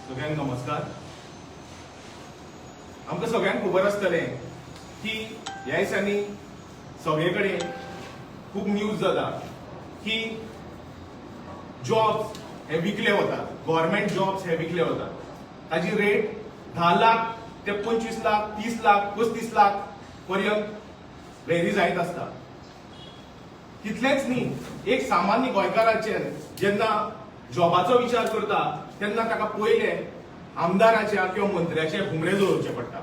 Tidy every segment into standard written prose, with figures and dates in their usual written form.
सगळ्यांक नमस्कार. आमकां सगळ्यांक खबर आसतलें की ह्या दिसांनी सगळे कडेन खूब न्यूज जाता की जॉब्स हे विकले वतात, गव्हर्मेंट जॉब्स हे विकले वतात. ताजी रेट 10 लाख ते 25 लाख, 30 लाख, 35 लाख पर्यंत वेरी जायत आसता. तितलेंच न्ही, एक सामान्य गोंयकाराचेर जेन्ना जॉबाचो विचार करता तेन्ना ताका पयले आमदाराच्या किंवा मंत्र्याचे हुमरे दवरचे पडटा.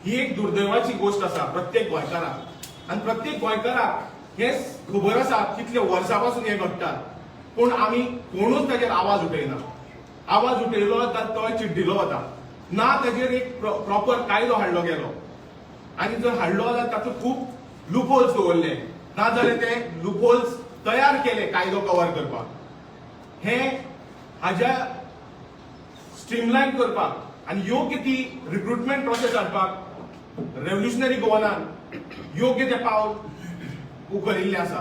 ही एक दुर्दैवाची गोश्ट आसा प्रत्येक गोंयकाराक आनी प्रत्येक गोंयकाराक हें खबर आसा कितले वर्सां पासून हें घडटा, पूण आमी कोणूच ताचेर आवाज उठयना. आवाज उठयलो तर तोय चिड्डिलो वता. ना ताचेर एक प्रॉपर कायदो हाडलो गेलो आनी जर हाडलो जाल्यार तातूंत खूब लुपहोल्स दवरले, ना जाल्यार ते लुपहोल्स तयार केले कायदो कवर करपाक. हे हाज्या स्ट्रीमलायन करपाक आनी योग्य ती रिक्रुटमेंट प्रोसेस हाडपाक रेव्होल्युशनरी गोवनान योग्य तें पावल उखलिल्लें आसा.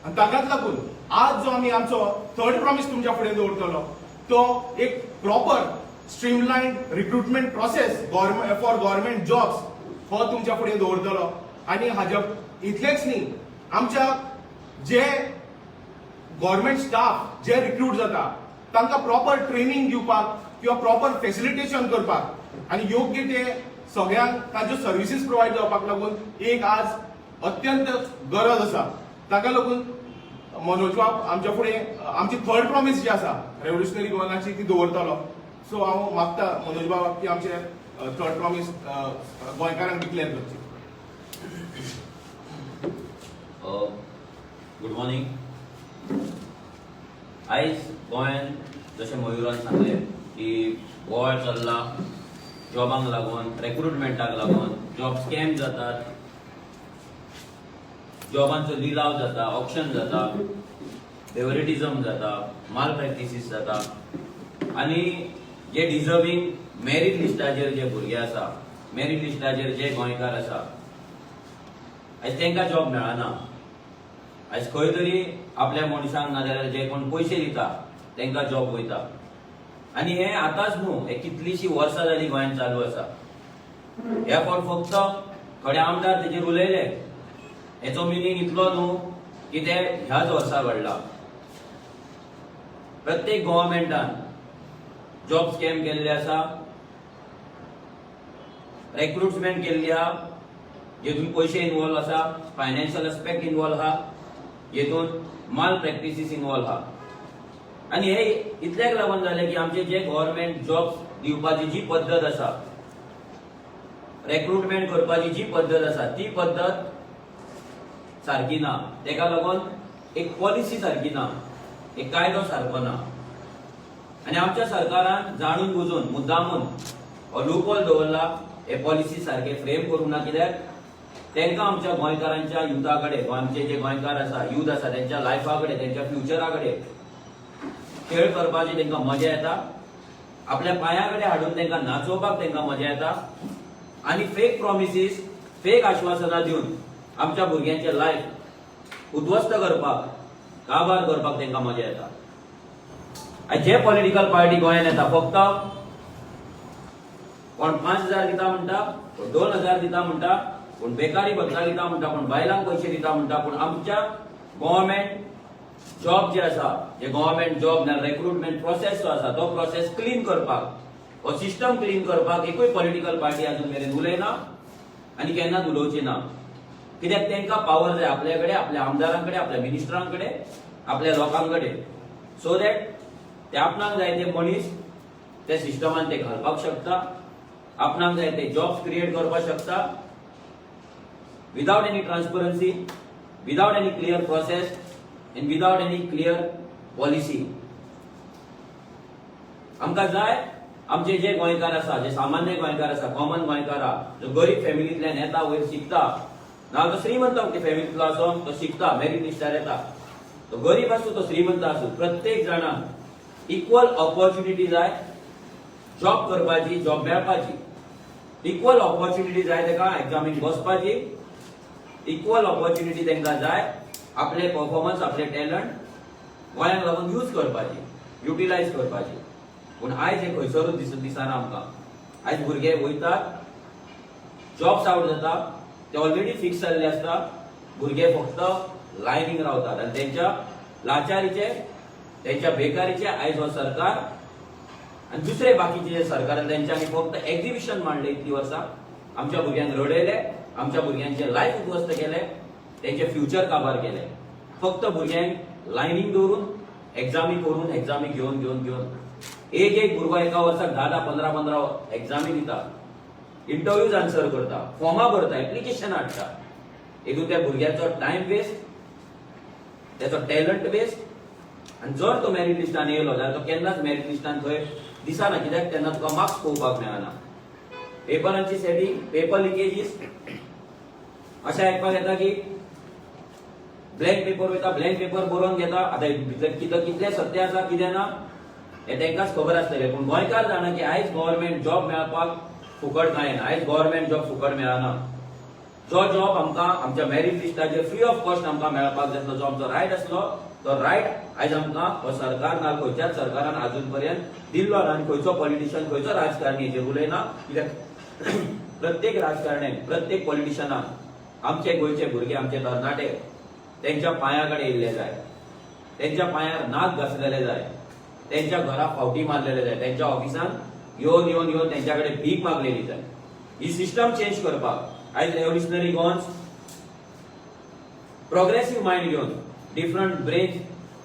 आनी ताकाच लागून आज जो आमी आमचो थर्ड प्रॉमिस तुमच्या फुडें दवरतलो तो एक proper streamline recruitment process for government jobs हो तुमच्या फुडें दवरतलो. आनी हाज्या इतलेंच न्ही, आमच्या जे गव्हर्मेंट स्टाफ जे रिक्रूट जाता तांकां प्रॉपर ट्रेनिंग दिवपाक किंवा प्रॉपर फेसिलिटेशन करपाक आनी योग्य ते सगळ्यांक तांच्यो सर्विसीस प्रोवायड जावपाक लागून एक आज अत्यंत गरज आसा. ताका लागून मनोज बाब आमच्या फुडें आमची थर्ड प्रॉमिस जी आसा रेव्होल्युशनरी गोवनाची ती दवरतलो. सो हांव मागता मनोज बाबाक की आमचे थर्ड प्रॉमिस गोंयकारांक डिक्लेअर करची. Good morning. आयज गोंयांत जशें मयुरान सांगलें की बोवाळ चल्ला जॉबांक लागून, रेक्रुटमेंटाक लागून. जॉब स्कॅम जातात, जॉबांचो लिलाव जाता, ऑक्शन जाता, फेवरेटिझम जाता, माल प्रॅक्टिसीस जाता आनी जे डिजर्विंग मेरीट लिस्टाचेर जे भुरगे आसा, मेरीट लिस्टाचेर जे गोंयकार आसा, आयज तांकां जॉब मेळना. आयज खंय तरी आपल्या मनशांक नाजाल्यार जे कोण पयशे दिता तांकां जॉब वयता. आनी हे आतांच न्हू, हे कितलींशीं वर्सां जालीं गोंयांत चालू आसा. ह्या फावट फक्त थोडे आमदार तेजेर उलयले, हेचो मिनींग इतलो न्हू की ते ह्याच वर्सा घडला. प्रत्येक गव्हर्मेंटान जॉब स्कॅम केल्ले आसा, रेक्रुटमेंट केल्ली आहा जेतून पयशे इन्वॉल्व आसा, फायनान्शियल एस्पेक्ट इन्वॉल्व आहा, जेतून माल प्रॅक्टिसीस इन्वॉल्व आहा. आनी हे इतल्याक लागून जालें की आमचे जे गव्हर्मेंट जॉब्स दिवपाची जी पद्दत आसा, रेक्रुटमेंट करपाची जी पद्दत आसा, ती पद्दत सारकी ना. तेका लागून एक पॉलिसी सारकी ना, एक कायदो सारको ना आनी आमच्या सरकारान जाणून बुजून मुद्दामून हो लूपहोल दवरला. हे पॉलिसी सारके फ्रेम करूंक ना, कित्याक तांकां आमच्या गोंयकारांच्या युथा कडेन, आमचे जे गोंयकार आसा, यूथ आसा, तेंच्या लायफा कडेन, तेंच्या फ्युचरा कडेन खेळ करपाची तांकां मजा येता. आपल्या पांया कडेन हाडून तांकां नाचोवपाक तांकां मजा येता आनी फेक प्रॉमिसीस, फेक आश्वासनां दिवन आमच्या भुरग्यांचे लायफ उद्ध्वस्त करपाक, काबार करपाक तांकां मजा येता. आनी जे पॉलिटिकल पार्टी गोंयांत येता, फक्त कोण 5,000 दिता म्हणटा, कोण 2,000 दिता म्हणटा, कोण बेकारी भत्ता दिता म्हणटा, कोण बायलांक पयशे दिता म्हणटा, पूण आमच्या गव्हर्मेंट जॉब जे आसा, जे गव्हर्मेंट जॉब ना रेक्रुटमेंट प्रोसेस जो आसा, तो प्रोसेस क्लीन करपाक, हो सिस्टम क्लीन करपाक एकूय पॉलिटिकल पार्टी अजून मेरेन उलयना आनी केन्नाच उलोवची ना. कित्याक तांकां पावर जाय आपल्या कडेन, आपल्या आमदारां कडेन, आपल्या मिनिस्टरां कडेन, आपल्या लोकां कडेन, सो that ते आपणाक जाय ते मनीस त्या सिस्टमान ते घालपाक शकता, आपणाक जाय ते जॉब्स क्रिएट करपाक शकता without any transparency, without any clear process and without any clear policy. आमकां जाय आमचे जे गोंयकार आसा, जे सामान्य गोंयकार आसा, कॉमन गोंयकार आहा, जो गरीब फॅमिलींतल्यान येता, वयर शिकता, ना तो श्रीमंत फॅमिलींतलो आसो, तो शिकता, मेरीट लिस्टार येता, तो गरीब आसूं, तो श्रीमंत आसूं, प्रत्येक जाणाक इक्वल ऑपॉर्च्युनिटी जाय जॉब करपाची, जॉब मेळपाची. इक्वल ऑपॉर्च्युनिटी जाय ताका एग्जामीक बसपाची. इक्वल ऑपॉर्च्युनिटी तांकां जाय आपले परफॉर्मन्स, आपले टॅलंट गोंयांक लागून यूज करपाची, युटिलायज करपाची. पूण आयज हें खंयसरूच दिसना आमकां. आयज भुरगे वयतात, जॉब्स आवट जाता, ते ऑलरेडी फिक्स जाल्ले आसता. भुरगे फक्त लायनीक रावतात आनी तेंच्या लाचारीचे, तेंच्या बेकारीचे आयज हो सरकार आनी दुसरे बाकीचे जे सरकार आसा, तेंच्यांनी फक्त एक्झिबिशन मांडले. इतली वर्सां आमच्या भुरग्यांक रडयले, आमच्या भुरग्यांचे लायफ उद्ध्वस्त केले, तेंचे फ्युचर काबार केले, फक्त भुरग्यांक लायनीक दवरून, एग्जामी करून, एग्जामी घेवन घेवन घेवन. एक एक भुरगो एका वर्साक धा धा, पंदरा पंदरा एग्जामी दिता, इंटरव्यूज आन्सर करता, फॉर्मां भरता, एप्लिकेशन हाडटा. हितून त्या भुरग्याचो टायम वेस्ट, त्याचो टॅलंट वेस्ट. आनी जर तो मेरीट लिस्टान येयलो जाल्यार तो केन्नाच मेरीट लिस्टान थंय दिसना, कित्याक तेन्ना तुका मार्क्स पळोवपाक मेळना. पेपरांची सेटिंग, पेपर लिकेजीस अशें आयकपाक येता की ब्लँक पेपर वयता, ब्लँक पेपर बरोवन घेता. आतां भितर कितें, कितलें सत्य आसा, कितें ना, हें तांकांच खबर आसतलें. पूण गोंयकार जाणा की आयज गव्हर्मेंट जॉब मेळपाक फुकट कांय ना. आयज गव्हर्मेंट जॉब फुकट मेळना. जो जॉब आमकां आमच्या मेरीट लिस्टाचेर फ्री ऑफ कॉस्ट आमकां मेळपाक जाय आसलो, जो आमचो रायट आसलो, तो रायट आयज आमकां हो सरकार ना खंयच्याच सरकारान अजून पर्यंत दिल्लो ना. आनी खंयचो पॉलिटिशियन, खंयचो राजकारणी हेजेर उलयना, कित्याक प्रत्येक राजकारण्याक, प्रत्येक पॉलिटिशियनाक आमचे गोंयचे भुरगे, आमचे तरणाटे तेंच्या पांया कडेन येयल्ले जाय, तेंच्या पांयार नाक घासलेले जाय, तेंच्या घरा फावटी मारलेले जाय, तेंच्या ऑफिसान येवन येवन येवन तेंच्या कडेन भीक मागलेली जाय. ही सिस्टम चेंज करपाक आयज रेव्होल्युशनरी गोवन्स प्रोग्रेसिव्ह मायंड घेवन, डिफरंट ब्रेन्स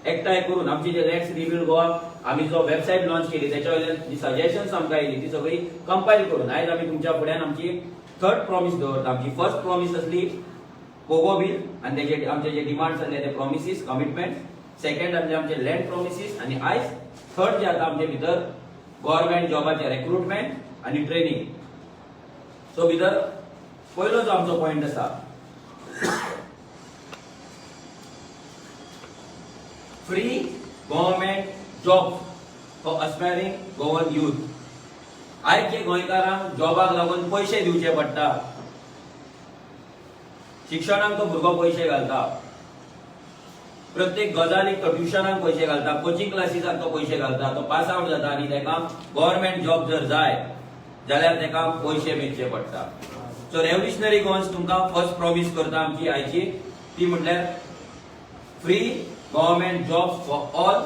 एकठांय करून, आमची जे let's rebuild Goa आमी जो वेबसायट लॉन्च केली, त्याच्या वयल्यान जी सजेशन्स आमकां येयली ती सगळी कंपायल करून आयज आमी तुमच्या फुड्यान आमची थर्ड प्रॉमिस दवरता. आमची फर्स्ट प्रॉमिस आसली पोगो बील आनी तेजे आमचे जे डिमांड्स आसले ते प्रॉमिसीस, कमिटमेंट. सेकंड आसले आमचे लँड प्रॉमिसीस आनी आयज थर्ड जे आता आमचे भितर गव्हर्मेंट जॉबाचे रेक्रुटमेंट आनी ट्रेनिंग. सो भितर पयलो जो आमचो पॉयंट आसा, free government job for aspiring Goan youth. आयज जे गोंयकारांक जॉबाक लागून पयशे दिवचे पडटा, शिक्षणाक तो भुरगो पयशे घालता, प्रत्येक गजालीक तो ट्युशनाक पयशे घालता, कोचिंग क्लासीसाक तो पयशे घालता, तो पास आवट जाता आनी ताका गव्हर्मेंट जॉब जर जाय जाल्यार ताका पयशे मेजचे पडटा. सो रेव्होल्युशनरी गोवन्स तुमकां फर्स्ट प्रॉमीस करता आमची आयची, ती म्हटल्यार free government jobs for all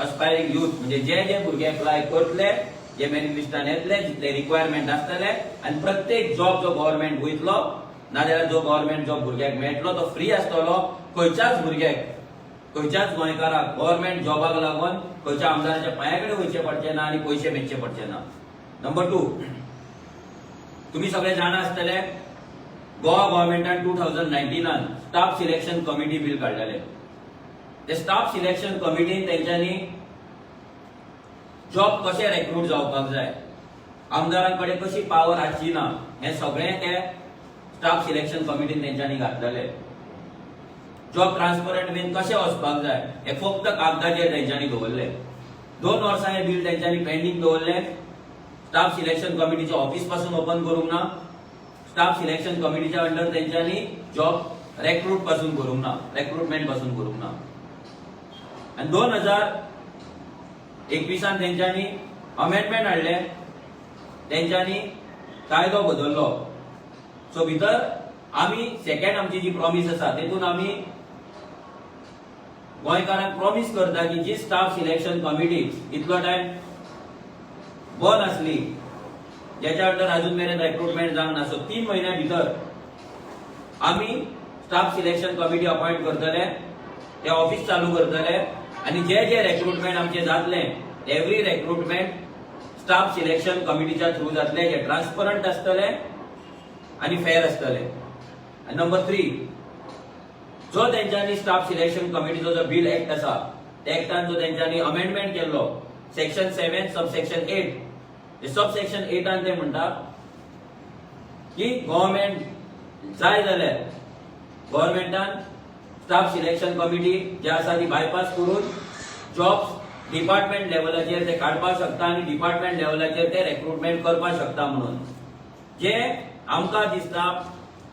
aspiring youth. म्हणजे जे जे भुरगे अप्लाय करतले, जे मेरीट लिस्टान येतले, जितले रिक्वायरमेंट आसतले आनी प्रत्येक जॉब जो गव्हर्मेंट वयतलो, नाजाल्यार जो गव्हर्मेंट जॉब भुरग्याक मेळटलो तो फ्री आसतलो. खंयच्याच भुरग्याक, खंयच्याच गोंयकाराक गव्हर्मेंट जॉबाक लागून खंयच्या आमदाराच्या पांया कडेन वयचें पडचें ना आनी पयशे मेजचे पडचे ना. नंबर टू, तुम्ही सगळे जाणा आसतले, गोवा गव्हर्मेंटान 2019नान स्टाफ सिलेक्शन कमिटी बील काडलेले. ते स्टाफ सिलेक्शन कमिटीन तेंच्यांनी जॉब कशे रेक्रूट जावपाक जाय, आमदारां कडेन कशी पावर आसची ना, हें सगळें ते स्टाफ सिलेक्शन कमिटीन तेंच्यांनी घातलेले. जॉब ट्रान्सपरंट बीन कशें वचपाक जाय हें फक्त कागदाचेर तेंच्यांनी दवरलें. 2 वर्सां हें बील तेंच्यांनी पेंडींग दवरलें. स्टाफ सिलेक्शन कमिटीचें ऑफिस पासून ओपन करूंक ना. स्टाफ सिलेक्शन कमिटीच्या अंडर तेंच्यांनी जॉब रेक्रूट पासून करूंक ना, रेक्रुटमेंट पासून करूंक ना. आनी 2021 तेंच्यांनी अमेंडमेंट हाडले, तेंच्यांनी कायदो बदललो. सो भितर आमी सेकंड आमची जी प्रॉमिस आसा, तेतून आमी गोंयकारांक प्रॉमिस करता की जी स्टाफ सिलेक्शन कमिटी इतलो टायम बंद आसली, ज्याच्या अंडर अजून मेरेन रेक्रुटमेंट जावंक ना, सो 3 म्हयन्या भितर आमी स्टाफ सिलेक्शन कमिटी अपॉइंट करतले, ते ऑफिस चालू करतले आनी जे जे रेक्रुटमेंट आमचे जातले, एवरी रेक्रुटमेंट स्टाफ सिलेक्शन कमिटीच्या थ्रू जातले, जे ट्रान्सपरंट आसतले आनी फेर आसतले. आनी नंबर थ्री, जो तेंच्यांनी स्टाफ सिलेक्शन कमिटीचो जो बील एक्ट आसा, त्या एक्टान जो तेंच्यांनी अमेंडमेंट केल्लो, section 7 sub section 8, sub section 8 ते म्हणटा की गव्हर्मेंट जाय जाल्यार गव्हर्मेंटान स्टाफ सिलेक्शन कमिटी जे आसा ती बायपास करून जॉब्स डिपार्टमेंट लेवलाचेर ते काडपाक शकता आनी डिपार्टमेंट लेवलाचेर ते रेक्रुटमेंट करपाक शकता. म्हणून जे आमकां दिसता,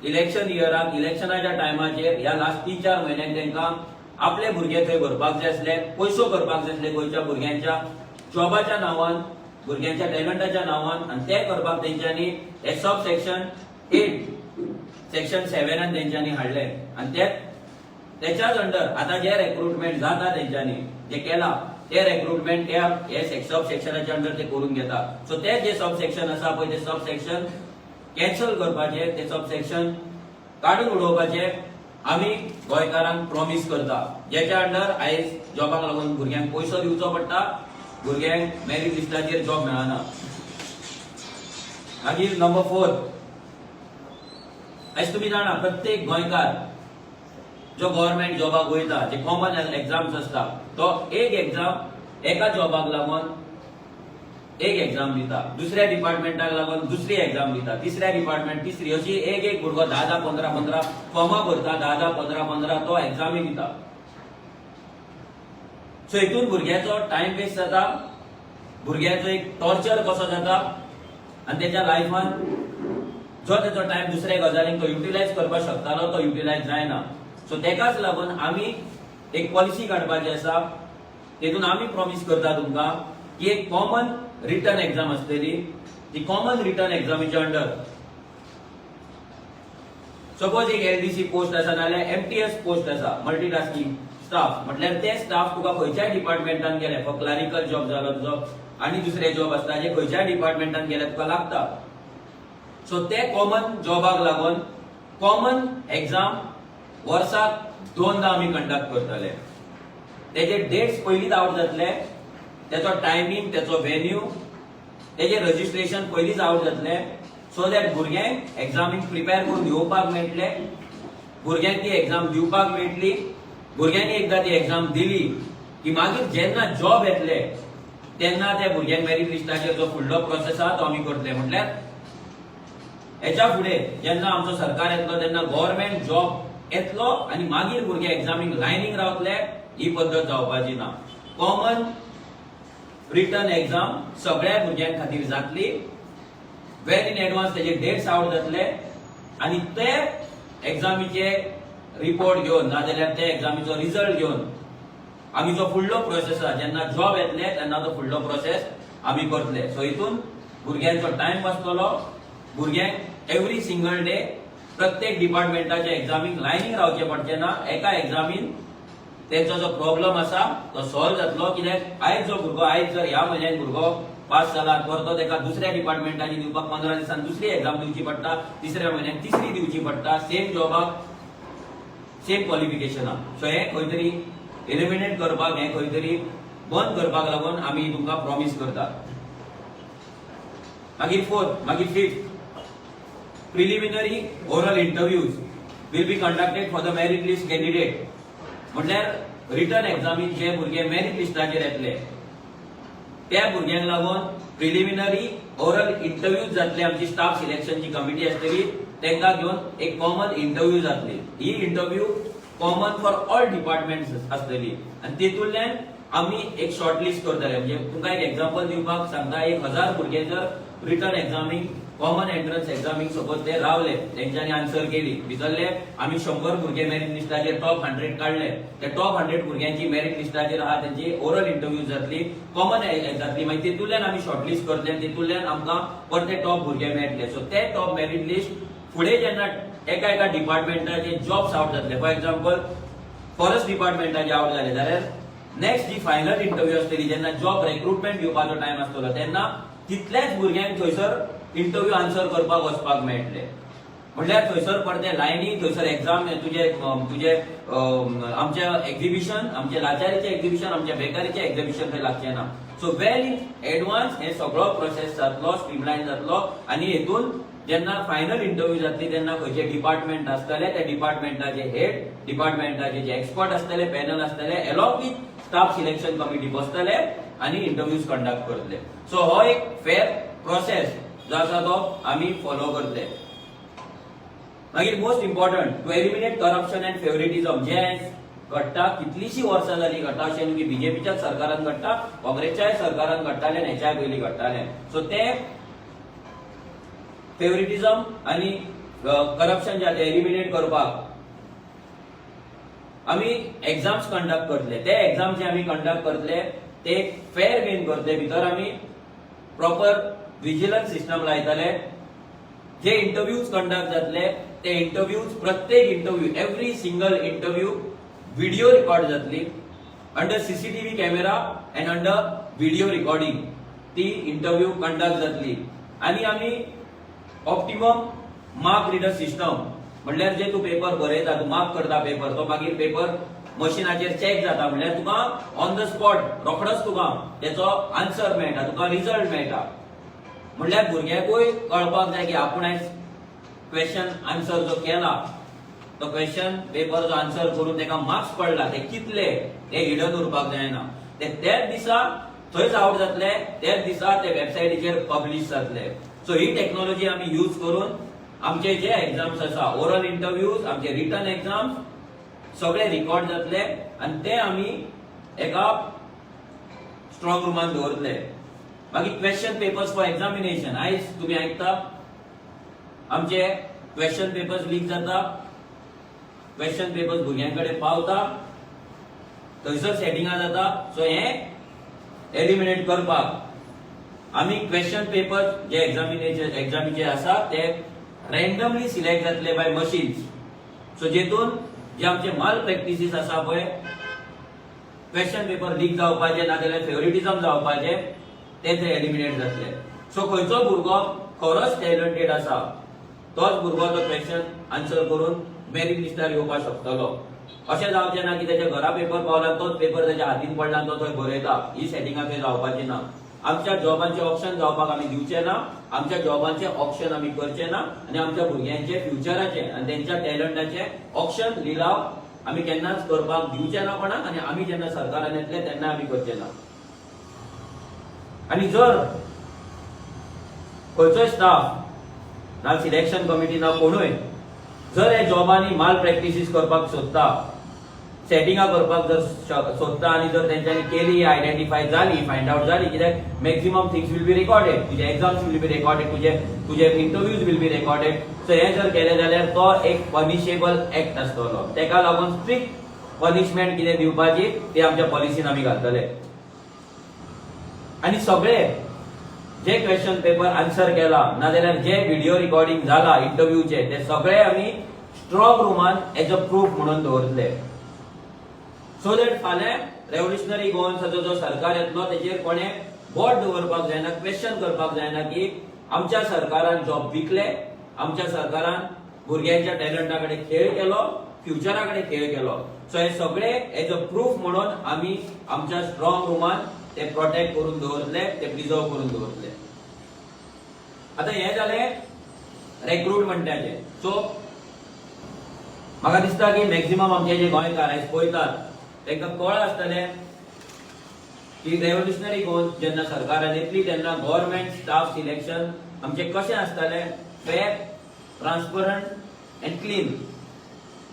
इलेक्शन इयराक, इलेक्शनाच्या टायमाचेर ह्या लास्ट 3-4 म्हयन्यांक तांकां आपले भुरगे थंय भरपाक जाय आसले, पयसो करपाक जाय आसले गोंयच्या भुरग्यांच्या जॉबाच्या नांवान, भुरग्यांच्या टॅलंटाच्या नांवान. आनी ते करपाक तेंच्यांनी हे सब सेक्शन 8, सेक्शन 7 तेंच्यांनी हाडले आनी ते त्याच्याच अंडर आता जे रेक्रुटमेंट जाता, तेंच्यांनी जे केला ते रेक्रुटमेंट त्या हे सब सेक्शनाच्या अंडर ते करून घेता. सो ते जे सब सेक्शन आसा पळय, ते सब सेक्शन कॅन्सल करपाचे, ते सब सेक्शन काडून उडोवपाचे आमी गोंयकारांक प्रॉमीस करता, जेच्या अंडर आयज जॉबाक लागून भुरग्यांक पयसो दिवचो पडटा, भुरग्यांक मेरीट लिस्टाचेर जॉब मेळना. मागीर नंबर 4, आयज तुमी जाणा, प्रत्येक गोंयकार जो गव्हर्मेंट जॉबाक वयता, जे कॉमन एक्झाम्स आसता, तो एक एक्झाम एका जॉबाक लागून एक एक्झाम दिता, दुसऱ्या डिपार्टमेंटाक लागून दुसरी एक्झाम दिता, तिसऱ्या डिपार्टमेंट तिसरी, अशी एक एक भुरगो धा धा पंदरा पंदरा फॉर्मां भरता, धा धा पंदरा पंदरा तो एक्झामी दिता. सो हितून भुरग्याचो टायम वेस्ट जाता, भुरग्याचो एक टॉर्चर कसो जाता आनी तेच्या लायफान जो तेचो टायम दुसऱ्या गजालींक तो युटिलायज करपाक शकतालो, तो युटिलायज जायना. सो तेकाच लागून आमी एक पॉलिसी काडपाची आसा. तेतून आमी प्रॉमीस करता तुमकां की एक कॉमन रिटन एक्झाम आसतली. ती कॉमन रिटन एक्झामीच्या अंडर सपोज एक एलडीसी पोस्ट आसा नाल्यार एमटीएस पोस्ट आसा, मल्टीटास्किंग स्टाफ, म्हटल्यार ते स्टाफ तुका खंयच्याय डिपार्टमेंटान गेले, फॉर क्लरिकल जॉब जालो तुजो आनी दुसरे जॉब आसता जे खंयच्याय डिपार्टमेंटान गेले तुका लागता. सो ते कॉमन जॉबाक लागून कॉमन एक्झाम वर्साक दोनदा आमी कंडक्ट करतले. तेजे डेट्स पयलींच आवट जातले, तेचो टायमींग, तेचो व्हेन्यू, तेजे रजिस्ट्रेशन पयलींच आवट जातले, सो that भुरग्यांक एक्झामीक प्रिपेर करून येवपाक मेळटले, भुरग्यांक ती एक्झाम दिवपाक मेळटली. भुरग्यांनी एकदां ती एक्झाम दिली की मागीर जेन्ना जॉब येतले तेन्ना त्या भुरग्यांक मेरीट लिस्टाचेर जो फुडलो प्रोसेस आहा तो आमी करतले. म्हटल्यार हेच्या फुडें जेन्ना आमचो सरकार येतलो तेन्ना गव्हर्मेंट जॉब येतलो आनी मागीर भुरगे एक्झामीक लायनीक रावतले, ही पद्दत जावपाची ना. कॉमन रिटन एक्झाम सगळ्या भुरग्यां खातीर जातली, वेल इन एडवान्स तेजे डेट्स आवट जातले आनी ते एक्झामीचे रिपोर्ट घेवन नाजाल्यार ते एक्झामीचो रिजल्ट घेवन आमी जो फुडलो प्रोसेस आहा, जेन्ना जॉब येतले तेन्ना तो फुडलो प्रोसेस आमी करतले. सो हितून भुरग्यांचो टायम वाचतलो, भुरग्यांक एवरी सिंगल डे प्रत्येक डिपार्टमेंटाच्या एक्झामीक लायनीक रावचें पडचें ना. एका एक्झामीन तेंचो जो प्रॉब्लम आसा तो सॉल्व जातलो. कित्याक आयज जो भुरगो, आयज जर ह्या म्हयन्यान भुरगो पास जाला, परतो तेका दुसऱ्या डिपार्टमेंटांनी दिवपाक 15 दिसान दुसरी एक्झाम दिवची पडटा, तिसऱ्या म्हयन्याक तिसरी दिवची पडटा, सेम जॉबाक, सेम क्वॉलिफिकेशनाक. सो हें खंय तरी एलिमिनेट करपाक, हें खंय तरी बंद करपाक लागून आमी तुमकां प्रॉमीस करतात. मागीर फोर्थ, मागीर fifth, preliminary oral interviews will be conducted for the merit list candidate. म्हटल्यार रिटन एक्झामीन जे भुरगे मेरीट लिस्टाचेर येतले त्या भुरग्यांक लागून प्रिलिमिनरी ओरल इंटरव्यूज जातले. आमची स्टाफ सिलेक्शनची कमिटी आसतली, तांकां घेवन एक कॉमन इंटरव्यू जातली. ही interview common for all departments आसतली आनी तितूंतल्यान आमी एक शॉर्ट लिस्ट करतले. म्हणजे तुमकां एक एक्झाम्पल दिवपाक सांगता, 1000 भुरगे जर रिटन एक्झामीक, कॉमन एंट्रन्स एक्झामीक सपोज ते रावले, तेंच्यांनी आन्सर केली, भितरले आमी 100 भुरगे मेरीट लिस्टाचेर टॉप 100 काडले, त्या टॉप 100 भुरग्यांची मेरीट लिस्टाचेर आहा तेंची ओरल इंटरव्यू जातली, कॉमन जातली. मागीर तितूंतल्यान आमी शॉर्ट लिस्ट करतले आनी तितूंतल्यान आमकां परते टॉप भुरगे मेळटले. सो ते टॉप मेरीट लिस्ट फुडें जेन्ना एका एका डिपार्टमेंटाचे जॉब्स आवट जातले, फॉर एक्झाम्पल फॉरेस्ट डिपार्टमेंटाचे आवट जाले जाल्यार नेक्स्ट जी फायनल इंटरव्यू आसतली, जेन्ना जॉब रेक्रुटमेंट दिवपाचो टायम आसतलो, तेन्ना तितल्याच भुरग्यांक थंयसर इंटरव्यू आन्सर करपाक वचपाक मेळटले. म्हटल्यार थंयसर परते लायनी, थंयसर एक्झाम, तुजे तुजे आमचे एक्झिबिशन, आमचे लाचारीचे एक्झिबिशन, आमच्या बेकारीचे एक्झिबिशन थंय लागचे ना. सो वेल इन एडवान्स हे सगळो प्रोसेस जातलो, स्ट्रीमलायन जातलो आनी हेतून जेन्ना फायनल इंटरव्यू जातली तेन्ना खंयचे डिपार्टमेंट आसतले, त्या डिपार्टमेंटाचे हेड, डिपार्टमेंटाचे जे एक्सपर्ट आसतले, पॅनल आसतले, along with staff selection committee बसतले आनी इंटरव्यूज कंडक्ट करतले. सो हो एक फेर प्रोसेस जो आसा तो आमी फॉलो करतले. मागीर most important, to eliminate corruption and favouritism जे घडटा, कितलीशीं वर्सां जाली घडटा. अशें न्हू की बीजेपीच्याच सरकारान घडटा, काँग्रेसच्याय सरकारान घडटालें आनी हेच्याय पयलीं घडटालें. सो ते फेवरेटिझम आनी करप्शन जे आहा ते एलिमिनेट करपाक आमी एक्झाम्स कंडक्ट करतले. ते एक्झाम जे आमी कंडक्ट करतले ते फेर बीन करतले. भितर आमी प्रॉपर विजिलन्स सिस्टम लायतले. जे इंटरव्यूज कंडक्ट जातले ते इंटरव्यूज, प्रत्येक interview, every single interview video record जातली under CCTV camera and under video recording ती इंटरव्यू कंडक्ट जातली. आनी आमी ऑप्टिमम मार्क रिडर सिस्टम, म्हणल्यार जे तूं पेपर बरयता, तूं मार्क करता पेपर, तो मागीर पेपर मशिनाचेर चॅक जाता, म्हणल्यार तुका ऑन the spot रोखडोच तुका तेचो आन्सर मेळटा, तुका रिजल्ट मेळटा. म्हणल्यार भुरग्याकूय कळपाक जाय की आपूण आयज क्वेश्चन आन्सर जो केला, तो क्वेश्चन पेपर जो आन्सर करून ताका मार्क्स पडला ते कितले, ते हिडन उरपाक जायना. ते त्याच दिसा थंयच आवट जातले, त्याच दिसा ते वेबसायटीचेर पब्लिश जातले. सो ही टेक्नॉलॉजी आमी यूज करून आमचे जे एक्झाम्स आसा, ओरल इंटरव्यूज, आमचे रिटन एक्झाम्स सगळे रिकॉर्ड जातले आनी ते आमी एका स्ट्रॉंग रुमान दवरतले. मागीर क्वेश्चन पेपर्स फॉर एक्झामिनेशन. आयज तुमी आयकता, आमचे क्वेश्चन पेपर्स लीक जाता, क्वेश्चन पेपर्स भुरग्यां कडेन पावता, थंयसर सेटिंगां जाता. सो हें एलिमिनेट करपाक आमी क्वेश्चन पेपर जे एक्झामिनेशन एक्झामीचे आसा ते रँडमली सिलेक्ट जातले बाय मशीन्स. सो जेतून जे आमचे माल प्रॅक्टिसीस आसा पळय, क्वेश्चन पेपर लीक जावपाचे नाजाल्यार फेवरेटिझम जावपाचे, ते थंय एलिमिनेट जातले. सो खंयचो भुरगो खरोच टॅलंटेड आसा, तोच भुरगो तो क्वेश्चन आन्सर करून मेरीट लिस्टार येवपाक शकतलो. अशें जावचें ना की तेच्या घरा पेपर पावला, तोच पेपर तेच्या हातीन पडला आनी तो थंय बरयता. ही सेटिंगां थंय जावपाची ना. आमच्या जॉबांचे ऑक्शन जावपाक आमी दिवचे ना. आमच्या जॉबांचे ऑक्शन आमी करचे ना आनी आमच्या भुरग्यांचे फ्युचराचे आनी तेंच्या टॅलंटाचे ऑक्शन, लिलाव आमी केन्नाच करपाक दिवचे ना कोणाक आनी आमी जेन्ना सरकारान येतले तेन्ना आमी करचे ना. आनी जर खंयचोय स्टाफ ना, सिलेक्शन कमिटी ना, कोणूय जर हे जॉबांनी माल प्रॅक्टिसीस करपाक सोदता, सेटिंगां करपाक जर सोदता आनी जर तेंच्यांनी केली, आयडेंटिफाय जाली, फायंड आवट जाली, कित्याक maximum things will be recorded, तुजे एक्झाम्स will be recorded, तुजे interviews will be recorded. So हें जर केलें जाल्यार तो एक पनिशेबल एक्ट आसतलो. तेका लागून स्ट्रिक्ट पनिशमेंट कितें दिवपाची ती आमच्या पॉलिसीन आमी घालतले. आनी सगळे जे क्वेश्चन पेपर आन्सर केला नाजाल्यार जे व्हिडिओ रिकॉर्डिंग जाला इंटरव्यूचे, ते सगळे आमी स्ट्रॉंग रुमान एज अ प्रूफ म्हणून दवरतले, सो that फाल्यां रेव्होल्युशनरी गोवन्साचो जो सरकार येतलो तेजेर कोणें बोट दवरपाक जायना, क्वेश्चन करपाक जायना की आमच्या सरकारान जॉब विकले, आमच्या सरकारान भुरग्यांच्या टॅलंटा कडेन खेळ केलो, फ्युचरा कडेन खेळ केलो. सो हे सगळे एज अ प्रूफ म्हणून आमी आमच्या स्ट्रॉंग रुमान ते प्रोटेक्ट करून दवरतले, ते प्रिझर्व करून दवरतले. आता हे जालें रेक्रुटमेंटाचें. सो म्हाका दिसता की मॅक्झिमम आमचे जे गोंयकार आयज पळयतात तांकां कळ्ळां आसतलें की रेव्होल्युशनरी गोवन जेन्ना सरकारान येतली तेन्ना गव्हर्मेंट स्टाफ सिलेक्शन आमचें कशें आसतलें, fair, transparent and clean.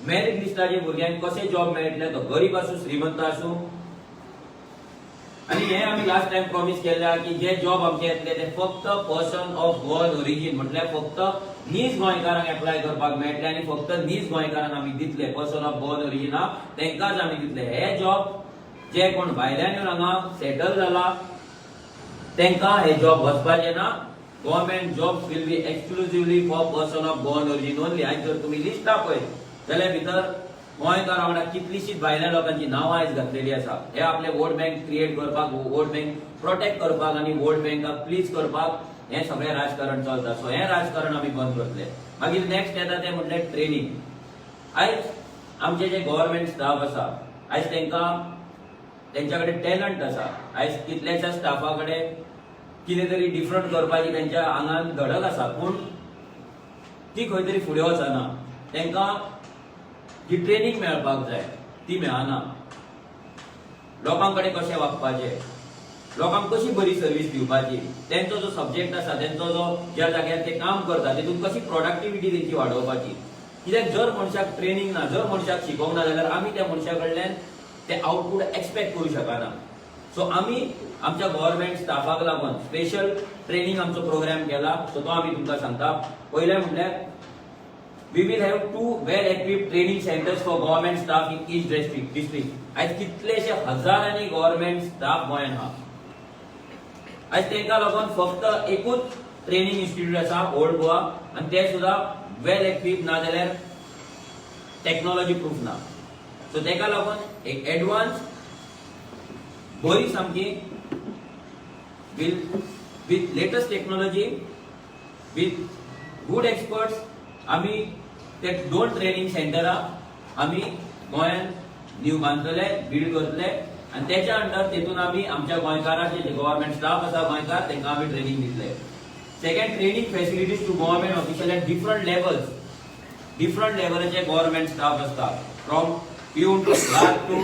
Merit लिस्टाचे भुरग्यांक कशें जॉब मेळटले, तो गरीब आसूं, श्रीमंत आसूं. आनी हे आमी लास्ट टायम प्रॉमिस केल्ले आहा की जे जॉब आमचे येतले ते फक्त पर्सन ऑफ गोवन ओरिजीन, म्हटल्यार फक्त नीज गोंयकारांक एप्लाय करपाक मेळटले आनी फक्त नीज गोंयकारांक आमी दितले. पर्सन ऑफ गोवन ओरिजीन आहा तांकांच आमी दितले हे जॉब. जे कोण भायल्यान येवन हांगा सेटल जाला तांकां हे जॉब वचपाचे ना. Government jobs will be exclusively for person of Goan origin only. आयज जर तुमी लिस्टां पळयत जाल्यार भितर गोंयकार वांगडा कितलीशीच भायल्या लोकांची नांवां आयज घातलेली आसा. हे आपले वोट बँक क्रिएट करपाक, वोट बँक प्रोटेक्ट करपाक आनी वोट बँकाक प्लीज करपाक हें सगळें राजकारण चलता. सो हें राजकारण आमी बंद करतले. मागीर नेक्स्ट येता तें म्हटल्यार ट्रेनिंग. आयज आमचे जे गव्हर्मेंट स्टाफ आसा, आयज तांकां तेंच्या कडेन टॅलंट आसा. आयज कितल्याश्या स्टाफा कडेन कितें तरी डिफरंट करपाची तेंच्या आंगान धडक आसा, पूण ती खंय तरी फुडें वचना. तांकां जी ट्रेनिंग मेळपाक जाय ती मेळना. लोकां कडेन कशें वागपाचें, लोकांक कशी बरी सर्वीस दिवपाची, तेंचो जो सब्जेक्ट आसा, तेंचो जो ज्या जाग्यार ते काम करता तितून कशी प्रोडक्टिविटी तेंची वाडोवपाची. कित्याक जर मनशाक ट्रेनिंग ना, जर मनशाक शिकोवंक ना जाल्यार आमी त्या मनशा कडल्यान ते आउटपुट एक्सपेक्ट करूं शकना. सो आमी आमच्या गव्हर्मेंट स्टाफाक लागून स्पेशल ट्रेनिंग आमचो प्रोग्राम केला. सो तो आमी तुमकां सांगता. पयलें म्हटल्यार We will have two well equipped training centers for government staff in each district. आयज कितलेशे हजारांनी गव्हर्मेंट स्टाफ गोंयांत आहा. आयज तांकां लागून फक्त एकूच ट्रेनिंग इन्स्टिट्यूट आसा ओल्ड गोवा आनी ते सुद्दां वेल एक्विप ना जाल्यार टॅक्नॉलॉजी प्रूफ ना. सो ताका लागून एक एडवान्स बरी सामकी will with latest technology, with good experts आमी ते दोन ट्रेनिंग सेंटरां आमी गोंयांत न्यू बांदतले, बिल्ड करतले आनी तेच्या अंडर तेतून आमी आमच्या गोंयकाराचे जे गव्हर्मेंट स्टाफ आसा गोंयकार, तांकां आमी ट्रेनिंग दितले. Second, training facilities to government official at different levels. Different लेवलाचे government staff आसता, from peon to clerk to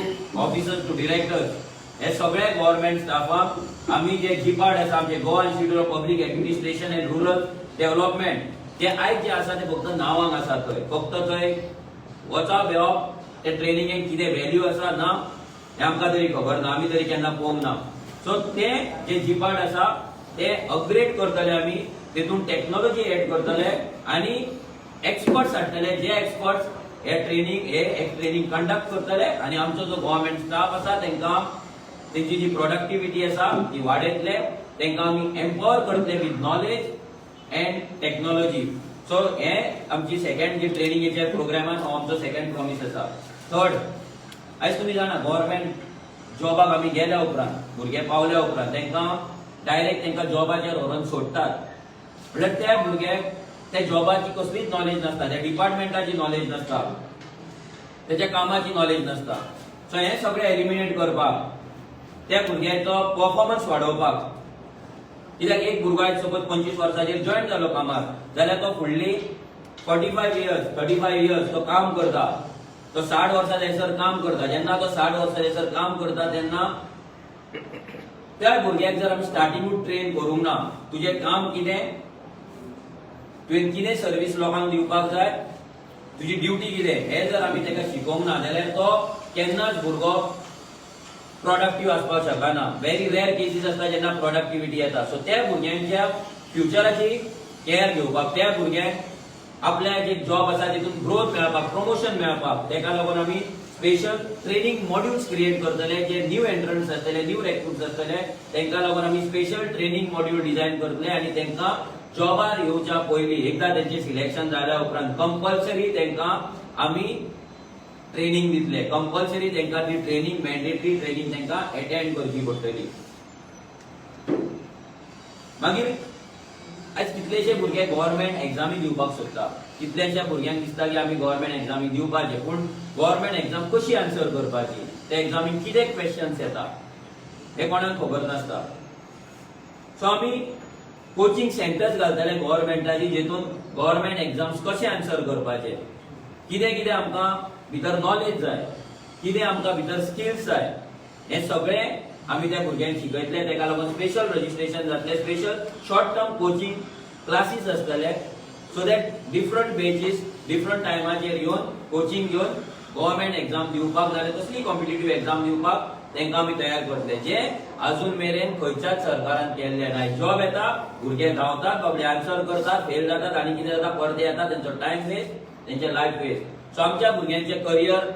officers to directors. हे सगळे गव्हर्मेंट स्टाफाक आमी जे जिपाड आसा, आमचे Goa Institute of Public Administration and Rural Development, ते आयज जे आसा ते फक्त नांवांक आसा. थंय फक्त थंय वचप येवप. ते ट्रेनिंगेक कितें व्हॅल्यू आसा ना हें आमकां तरी खबर ना, आमी तरी केन्ना पळोवंक ना. सो ते जे जिपाड आसा ते अपग्रेड करतले आमी, तेतून टॅक्नॉलॉजी एड करतले आनी एक्सपर्ट्स हाडटले, जे एक्सपर्ट्स हे ट्रेनिंग कंडक्ट करतले आनी आमचो जो गव्हर्मेंट स्टाफ आसा तांकां तेंची जी प्रोडक्टिविटी आसा ती वाडयतले, तांकां आमी एम्पावर करतले with knowledge and technology. So हे आमची सेकंड जी ट्रेनिंगेच्या प्रोग्रामान हो आमचो सेकंड प्रॉमिस आसा. थर्ड, आयज तुमी जाणा, गव्हर्मेंट जॉबाक आमी गेल्या उपरांत, भुरगे पावल्या उपरांत तांकां डायरेक्ट तांकां जॉबाचेर व्हरून सोडटात. म्हणल्यार त्या भुरग्याक त्या जॉबाची कसलीच नॉलेज नासता, त्या डिपार्टमेंटाची नॉलेज नासता, त्याच्या कामाची नॉलेज नासता. सो हें सगळें एलिमिनेट करपाक, त्या भुरग्याचो परफॉर्मन्स वाडोवपाक, कित्याक एक भुरगो आयज सपोज 25 वर्साचेर जॉयन जालो कामार जाल्यार तो फुडली 45 years, 35 years तो काम करता. तो 60 वर्सां जायसर काम करता. जेन्ना तो 60 वर्सां जायसर काम करता तेन्ना त्या भुरग्याक जर आमी स्टार्टिंगूच ट्रेन करूंक ना, तुजें काम कितें, तुवें कितें सर्वीस लोकांक दिवपाक जाय, तुजी ड्युटी कितें, हें जर आमी ताका शिकोवंक ना जाल्यार तो केन्नाच भुरगो प्रोडक्टीव आसपाक शकना. व्हेरी रेअर केसीस आसता जेन्ना प्रोडक्टिविटी येता. सो त्या भुरग्यांच्या फ्युचराची केअर घेवपाक, त्या भुरग्यांक आपल्या जे जॉब आसा तितून ग्रोथ मेळपाक, प्रमोशन मेळपाक, ताका लागून आमी स्पेशल ट्रेनिंग मॉड्युल्स क्रिएट करतले. जे न्यू एंट्रन्स आसतले, न्यू रेक्रुट्स आसतले, तांकां लागून आमी स्पेशल ट्रेनिंग मॉड्यूल डिझायन करतले आनी तांकां जॉबार येवच्या पयलीं, एकदां तेंचें सिलेक्शन जाल्या उपरांत कंपल्सरी तांकां आमी ट्रेनिंग दितले. कंपल्सरी तांकां ती ट्रेनिंग, मॅन्डेटरी ट्रेनिंग तांकां एटेंड करची पडटली. मागीर आयज कितलेशे भुरगे गव्हर्मेंट एग्जामी दिवपाक सोदता. कितल्याश्या भुरग्यांक दिसता की आमी गव्हर्मेंट एग्जामी दिवपाचे, पूण गव्हर्मेंट एग्जाम कशी आन्सर करपाची, त्या एग्जामीन कितें क्वेश्चन्स येता हे कोणाक खबर नासता. सो आमी कोचिंग सेंटर्स घालतले गव्हर्मेंटाची, जेतून गव्हर्मेंट एग्जाम्स कशे आन्सर करपाचे, कितें कितें आमकां भितर नॉलेज जाय, कितें आमकां भितर स्किल्स जाय, हें सगळें आमी त्या भुरग्यांक शिकयतले. ताका लागून स्पेशल रजिस्ट्रेशन जातलें, special short term coaching classes आसतले, so that different batches different टायमाचेर येवन कोचिंग घेवन गव्हर्मेंट एक्झाम दिवपाक जाल्यार कसली कॉम्पिटेटिव्ह एक्झाम दिवपाक तांकां आमी तयार करतले, जे अजून मेरेन खंयच्याच सरकारान केल्ले ना. जॉब येता, भुरगे धांवतात बाबडे, आन्सर करतात, फेल जातात आनी कितें जाता, परते येतात. तेंचो टायम वेस्ट, तेंचे लायफ वेस्ट. सो आमच्या भुरग्यांचे करियर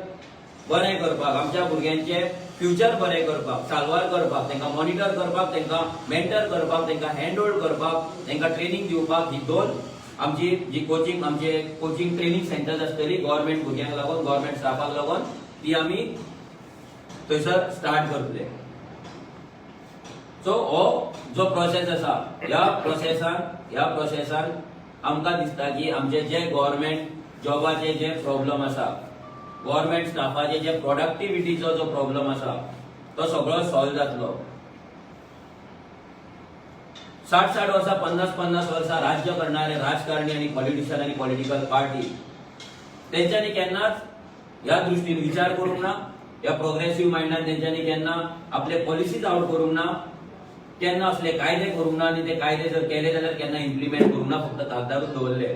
बरें करपाक, आमच्या भुरग्यांचे फ्युचर बरें करपाक, साल्वार करपाक, तांकां मॉनिटर करपाक, तांकां मेंटर करपाक, तांकां हँड होल्ड करपाक, तांकां ट्रेनिंग दिवपाक ही दोन आमची जी कोचिंग, आमचे कोचिंग ट्रेनिंग सेंटर्स आसतली गव्हर्मेंट भुरग्यांक लागून, गव्हर्मेंट स्टाफाक लागून, ती आमी थंयसर स्टार्ट करतले. सो हो जो प्रोसेस आसा, ह्या प्रोसेसान आमकां दिसता की आमचे जे गव्हर्मेंट जॉबाचे जे प्रॉब्लम आसा, गव्हर्मेंट स्टाफाचे जे प्रोडक्टिविटीचो जो प्रॉब्लम आसा, तो सगळो सॉल्व जातलो. 60 60 वर्सां, 50 50 वर्सां राज्य करणारे राजकारणी आनी पॉलिटिशियन आनी पॉलिटिकल पार्टी, तेंच्यांनी केन्नाच ह्या दृश्टीन विचार करूंक ना. ह्या प्रोग्रेसिव्ह मायंडान तेंच्यांनी केन्ना आपले पॉलिसीज आउट करूंक ना, केन्ना असले कायदे करूंक ना आनी ते कायदे जर केले जाल्यार केन्ना इम्प्लिमेंट करूंक ना, फक्त कागदारूच दवरले.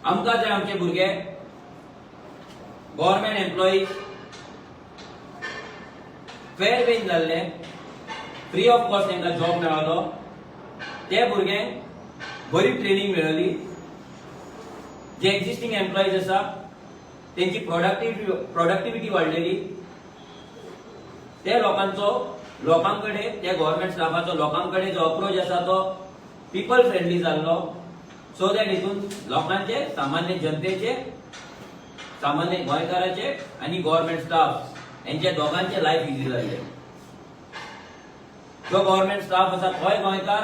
आमकां जाय आमचे भुरगे गव्हर्मेंट एम्प्लॉई फेर वेन जाल्ले, फ्री ऑफ कॉस्ट तांकां जॉब मेळ्ळो, ते भुरग्यांक बरी ट्रेनिंग मेळ्ळी. जे एक्झिस्टींग एम्प्लॉईज आसा तेंची प्रोडक्टिव्हिटी वाडलेली. ते लोकांचो, लोकां कडेन, त्या गव्हर्मेंट स्टाफाचो लोकां कडेन जो अप्रोच आसा तो पिपल फ्रेंडली जाल्लो, सो that हितून लोकांचे, सामान्य जनतेचे, सामान्य गोंयकाराचे आनी गव्हर्मेंट स्टाफ हेंचे दोगांचे लायफ इजी जाल्ले. जो गव्हर्मेंट स्टाफ आसा तोय गोंयकार,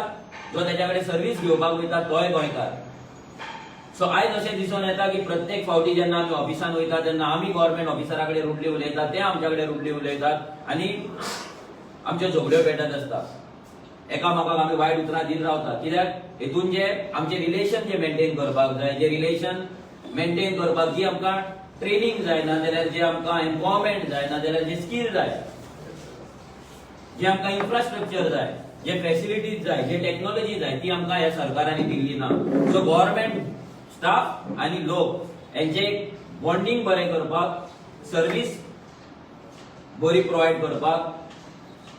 जो तेच्या कडेन सर्वीस घेवपाक वयता तोय गोंयकार. सो आयज अशें दिसून येता की प्रत्येक फावटी जेन्ना आमी ऑफिसान वयता तेन्ना आमी गव्हर्मेंट ऑफिसरा कडेन रुडली उलयतात, ते आमच्या कडेन रुडली उलयतात आनी आमच्यो झगड्यो पेटत आसता. एकामेकाक आमी वायट उतरां दीत रावतात, कित्याक हेतून जे आमचे रिलेशन जे मेंटेन करपाक जाय, जे रिलेशन मेंटेन करपाक जी आमकां ट्रेनिंग जाय, ना जाल्यार जे आमकां एम्पावरमेंट जाय, ना जाल्यार जे स्कील जाय, जे आमकां इन्फ्रास्ट्रक्चर जाय, जे फॅसिलिटीज जाय, जे टेक्नॉलॉजी जाय, ती आमकां ह्या सरकारांनी दिल्ली ना. सो गव्हर्मेंट स्टाफ आनी लोक हेंचे बॉन्डिंग बरें करपाक, सर्वीस बरी प्रोवायड करपाक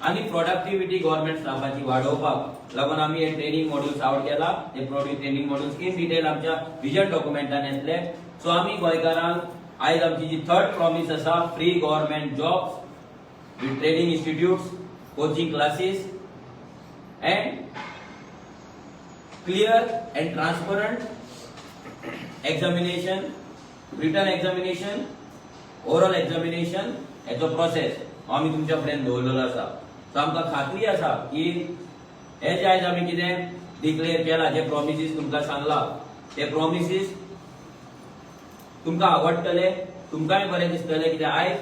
आनी प्रोडक्टिव्हिटी गव्हर्मेंट स्टाफाची वाडोवपाक लागून आमी हे ट्रेनिंग मॉड्युल्स आवट केला. ते ट्रेनिंग मॉड्युल्स इन डिटेल आमच्या विजन डॉक्युमेंटान येतले. सो आमी गोंयकारांक आयज आमची जी थर्ड प्रॉमिस आसा, free government jobs with training institutes, coaching classes and clear and transparent examination, written examination, oral examination हेचो प्रोसेस आमी तुमच्या फुड्यान दवरलेलो आसा. सो आमकां खात्री आसा की हे जे आयज आमी कितें डिक्लेअर केला, जे प्रॉमिसीस तुमकां सांगला, ते प्रॉमिसीस तुमकां आवडटले, तुमकांय बरें दिसतलें. कित्याक आयज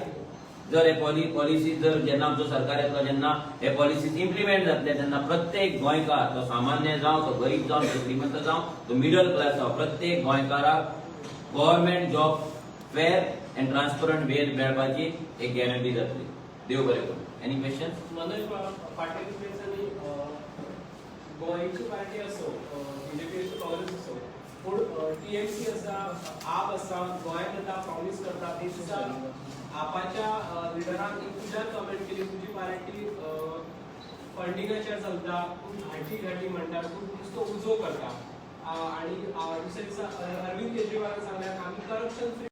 जर हे पॉलिसी जर जेन्ना आमचो सरकार येतलो, जेन्ना हे पॉलिसीज इम्प्लिमेंट जातले, तेन्ना प्रत्येक गोंयकार, तो सामान्य जावं, तो गरीब जावं, तो श्रीमंत जावं, तो मिडल क्लास जावं, प्रत्येक गोंयकाराक government job fair and transparent वेन मेळपाची एक गॅरंटी जातली. देव बरें करूं. Any question? मनोज पाटील आनी गोंयची पार्टी असो, बीजेपी असो, काँग्रेस असो, पूण टीएमसी आसा, आप आसा, गोंयांत येता, प्रॉमीस करता. ते दिसा आपाच्या लिडरान एक तुज्यान कमेंट केली, तुजी पार्टी फंडिंगाचेर चलता, खूब घाटी घाटी म्हणटा, खूब नुस्तो उजो करता. आनी दुसऱ्या दिसा अरविंद केजरीवालान सांगलें आमी करप्शन फ्री.